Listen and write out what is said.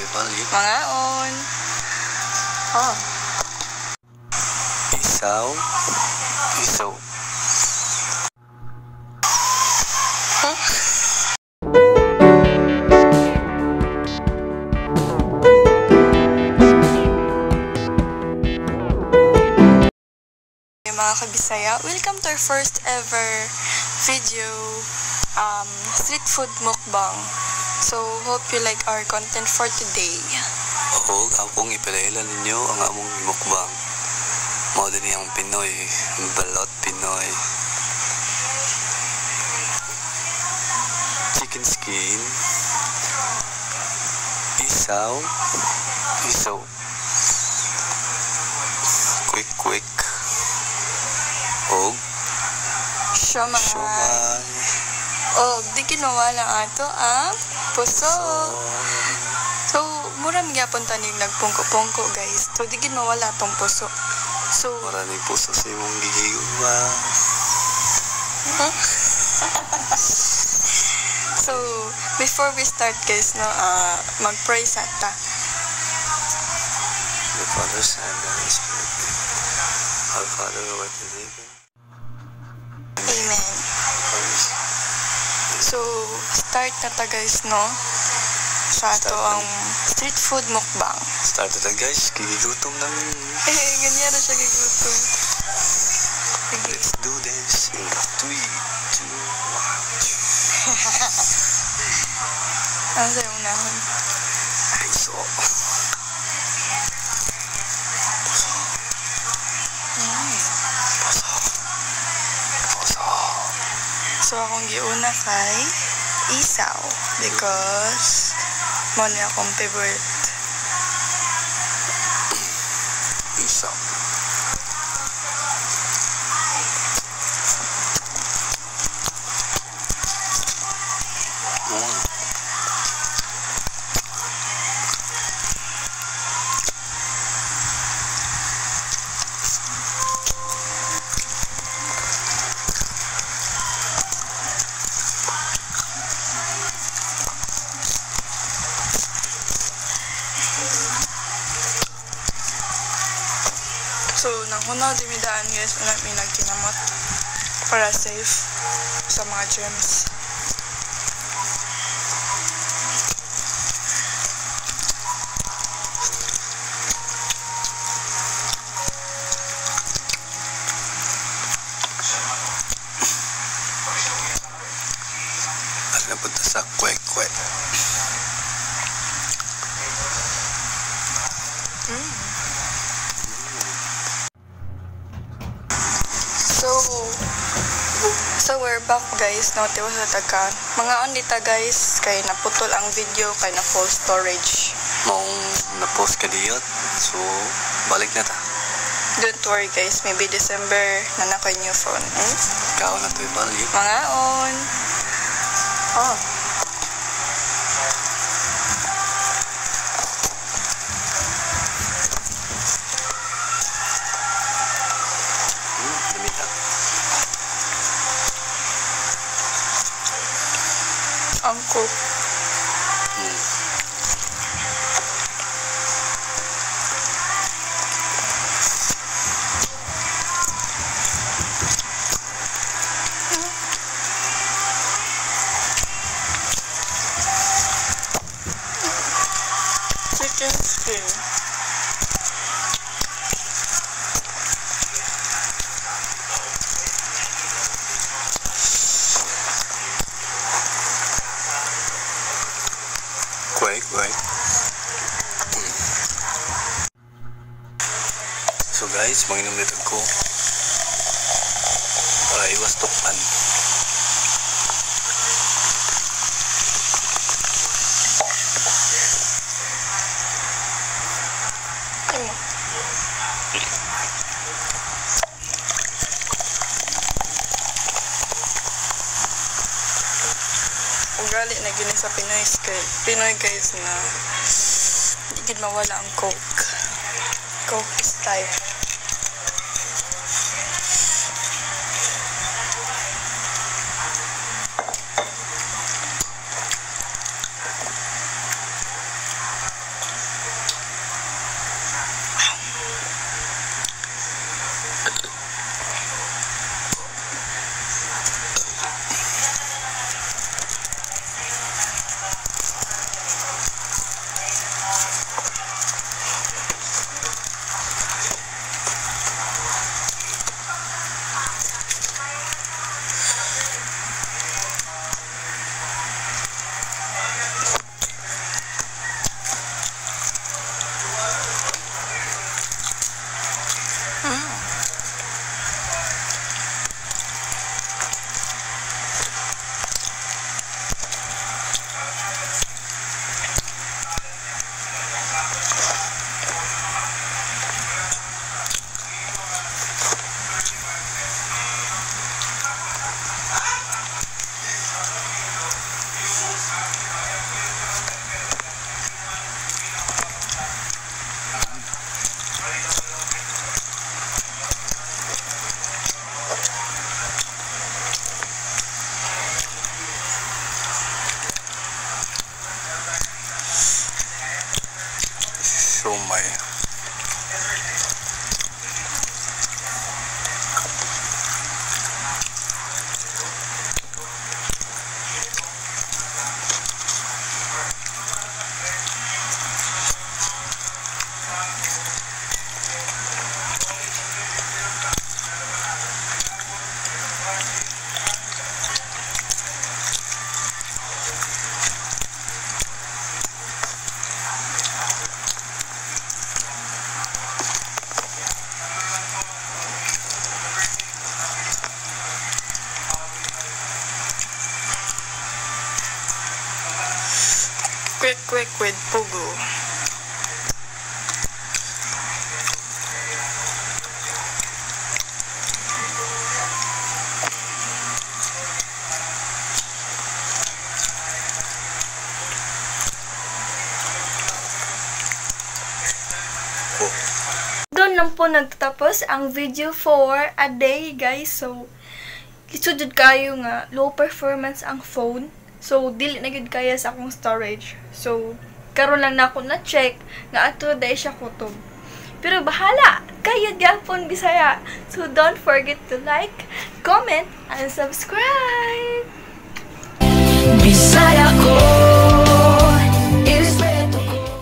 to'y palit. Mangaon. Oh. Isaw. Isaw. Huh? Mga kabisaya, welcome to our first ever video, street food mukbang. So, hope you like our content for today. Og akong ipalailan ninyo ang among mukbang. Mao din ang Pinoy, balot Pinoy. Chicken skin, isaw, isaw, quick quick, og siomay. Siomay. Og di kinawala ato ang puso. So, mura mi gyapon ta ning nagpungko-pungko, guys. So, di gid mawala tong puso. So, mura ning puso sa imong gihigugma. Huh? So, before we start, guys, no, mag-pray sa ta. The Father, Son, and Holy Spirit. Our Father who art in heaven. Amen. So, start na ta, guys, no? Sa ato ang street food mukbang. Start na ta, guys. Gigigutom na mi. Eh, ganyan na siya gigutom. Sige. Let's do this in 3, 2, 1. Ano sa'yo unahon? Puso. Puso. Puso. Puso. So, akong giuna kay isaw because mo ni akong favorite. Isaw. So, nanghunaw di mi daan, guys, wala mi nagkinamot para safe sa mga germs. Para napunta sa kwek-kwek. So we're back, guys, no, tiwas sa taga. Mga on dita, guys, kay naputol ang video kay na full storage. Maong na-post ka diyot, so balik na ta. Don't worry, guys, maybe December na na ko'y new phone. Hmm? Ikaw na to'y balik. Mga on. Oh. Ang cook. Chicken skin. Kwek, kwek. So guys, manginom dito ko para iwas tukpan. Ugali na gini sa Pinoy, kay Pinoy, guys, na di gid mawala ang Coke. Coke is life. Siomay. Quick, quick with Pugo. Oh. Doon lang po nagtatapos ang video for a day, guys. So, lisod jud kayo nga low performance ang phone. So, dili na gyud kaya sa akong storage. So, karon lang na ako na-check nga ato dahil siya kutob. Pero bahala! Kaya gyapon Bisaya! So, don't forget to like, comment, and subscribe! Bisaya.